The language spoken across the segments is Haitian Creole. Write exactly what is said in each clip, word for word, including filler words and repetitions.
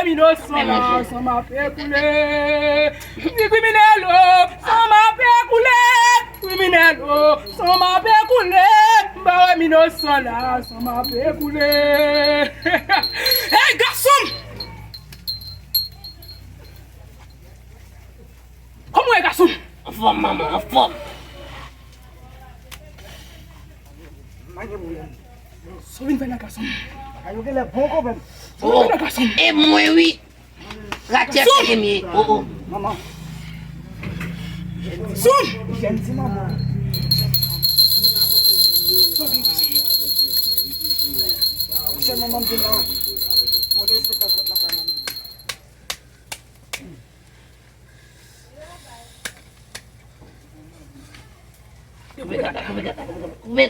M inosan la, san m ape koule. M di kriminèl o, san m ape koule. Kriminèl o, san m ape koule. M pa wè m inosan la, san m ape koule. Hey, gason m! Kòman w ye, gason m? Anfòm, manman, anfòm. Pa gen pwoblèm. Sa w vin fè la, gason m? Bagay yo genlè bon, konprann. Sa w vin fè la, gason m? E mwen, wi. Ratchè fè m ye. Oh, oh. Manman. Gason m! Jèn ti manman. Kouche manman m vin la. Mwen de espektak fèt lakay mwen. Koupe, koupe, koupe, koupe, koupe.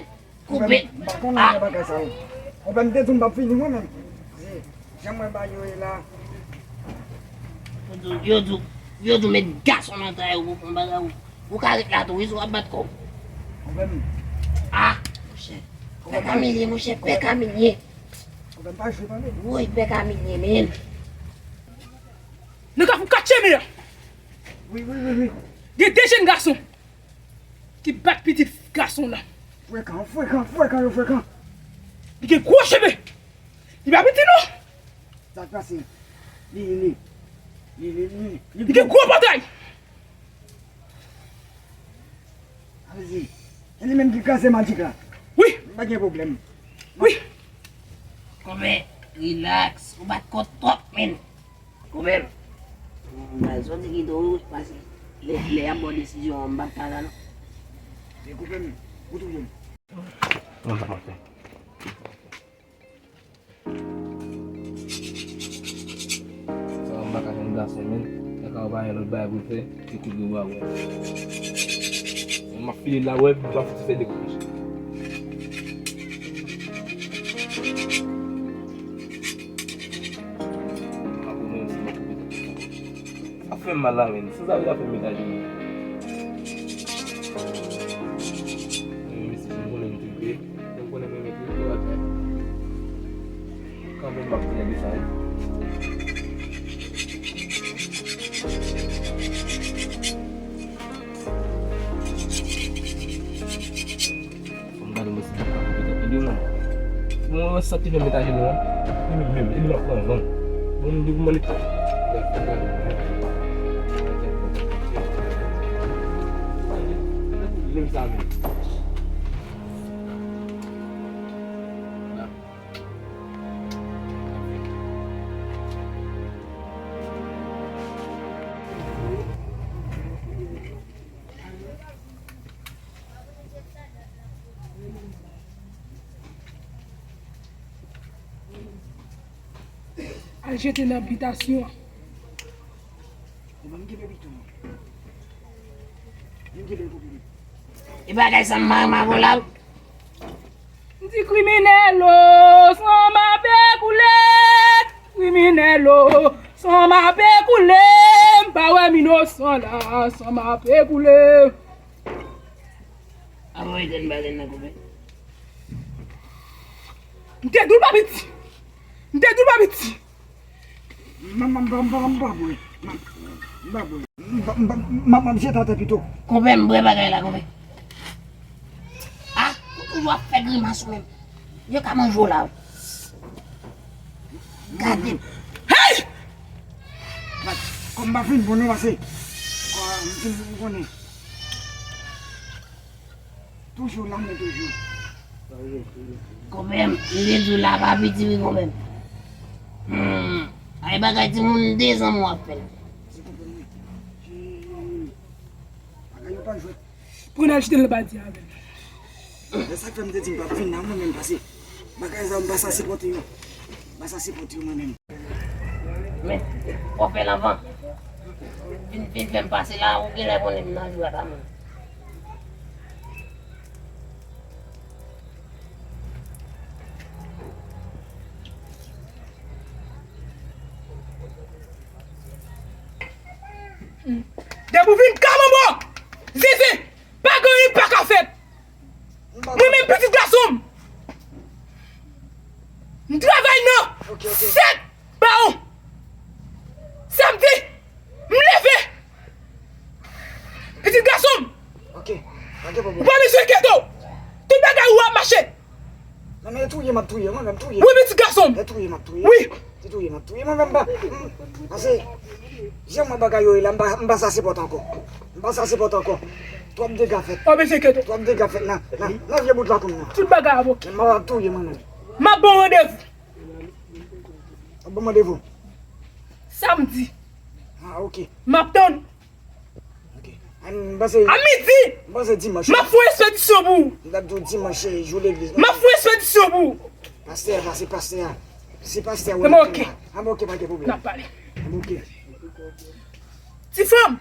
Koupe. M pa konn anyen bagay sa yo. Konpè m te di w m p ap fini mwen menm. Jan mwen ba yo e la. Yo di w, yo di w, yo di w met gason nan kay ou pou fè yon bagay ou. Ou ka ret la tou wi si w ap bat kò w. Konpè m. Ah, monchè. Pè Kamilye, monchè, pè Kamilye. Konpè m pa jwe tande. Woy, pè Kamilye, men. Nan kafou katye men an. Wi, wi, wi, wi. Gen de jèn gason ki bat pitit gason lan. Frekan, frekan, frekan, yo frekan. Li gen gwo cheve. Li pa piti non. Sa k pase? Li, li, li, li, li, li gen gwo pòtay. Alezi. E li menm ki kraze Magic la. Wi. Pa gen pwoblèm. Wi. Konpè, relax. Ou bat kò twòp, men. Konpè m. M pral sòti kite w, paske lè, lè y ap ba w desizyon an, m p ap pa la non. Men konpè m, ou touye m. Non, sa pa fè. Sa m pa ka jwenn gason, men. Kaka w pa gen lòt bagay pou l fè, se kout gwo bwa wè. M ap file la, wè, m ap fouti fè de kout. M ap koupe, m ap koupe tèt. Sa fè m mal la, men. Sanzave la fè m met ajenou. Men, mesye, m konnen m tripye. M konnen m renmen tripye, w ap fè. Kanmenm, m ap fè de sa, wi. Fò m gade mwen si m ka koupe tèt li, non. Bon, mwen wè sa ki fè m met ajenou an. Li menm, li menm, li menm ap pran van. Bon, m di pou mwen li. Li menm sa menm. Al jete nan bitasyon an. Ou menm ki bebe tou. Vin ki bebe pou bebe. E bagay sa m mare m avè w la wi. M di kriminèl o, san m ape koule. Kriminèl o, san m ape koule. M pa wè m inosan la, san m ape koule. Avan w etèn balen nan koupe. M te di w pa piti. M te di w pa piti. M pa, m pa, m pa, m pa bwè. M pa, m pa bwè. M pa, m pa, m pa, m ap jete atè pito. Konpè m bwè bagay la, konpè. Ah, ou toujou ap fè grimas ou menm. Yo ka manje w la. Gade m. Hey! Kòm m pa fin bon non pase. Kò, m fin bon konnen. Toujou la, men toujou. Konpè m, m te di w la pa piti wi konpè m. Hmm, ay bagay timoun de zan mwen ap fè l. Bagay yo pa jwèt. Pou n al jete l nan badi avè l. Men sa k fè m te di m p ap vin nan mwen menm pase. Bagay sa yo m pa sa sipòte yo. M pa sa sipòte yo mwen menm. Men, w ap fè l anvan. Vin, vin fè m pase la, ou genlè konnen m nan jou a ta mwen. Depi w vin ka manman, Zizi, pa gen anyen pa ka fèt. Mwen menm pitit gason m, m travay nan sèt bawon. Ou pa bezwen enkyete w. Tout bagay ou ap mache. Non, men touye, m ap touye, mwen menm touye. Wi, pitit gason m. E touye, m ap touye. Wi. Se touye, m ap touye, mwen menm pa. M, pase, jan mwen bagay yo ye la, m pa, m pa sa sipòte ankò. M pa sa sipòte ankò. Twòp dega fèt. Ou pa bezwen enkyete w. Twòp dega fèt nan, nan, nan vye bout lakou m nan. Tout bagay ap oke. Men m ap touye, mwen menm. M ap ba w randevou. Ou ban m randevou? Samdi. Ah, ok. M ap tann. Ok. An, m panse, a midi. M panse dimanch. M ap fè yon espedisyon pou ou. M t ap di w dimanch se jou legliz. M ap fè yon espedisyon pou ou. Pastè a, se pastè a. Se pastè a. An, ok. An, ok, pa gen pwoblèm. N ap pale. An, ok. Ti fanm.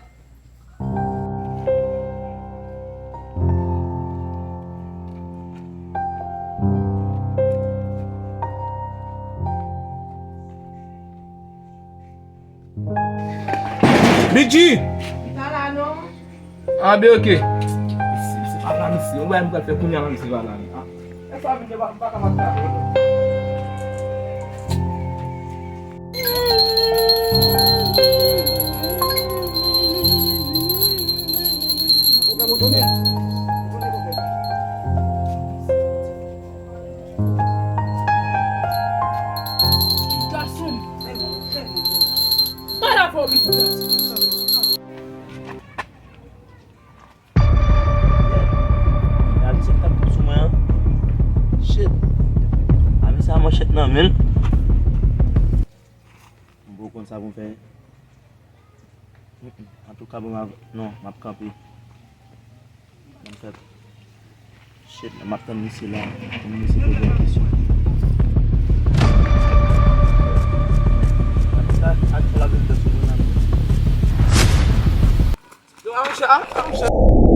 Bidji! Li pa la non. Ah, ben, ok. Se, se pa la, mesye. Yon bagay m pral fè kounye a, mesye, pa la. Ah. Gason, pa la pou pitit gason. Gade sa k ap sou mwen an. Shit. Ame sa manchèt nan men l. M poko konn sa pou m fè. Mm, mm. Antouka, bon, m ap, non, m ap kanpe. Ban m fè. Shit, m ap tann misye la. Tann misye poze m kesyon. Sa, ak la vin fè sou nou la. Yo, a, monchè, a, a, monchè.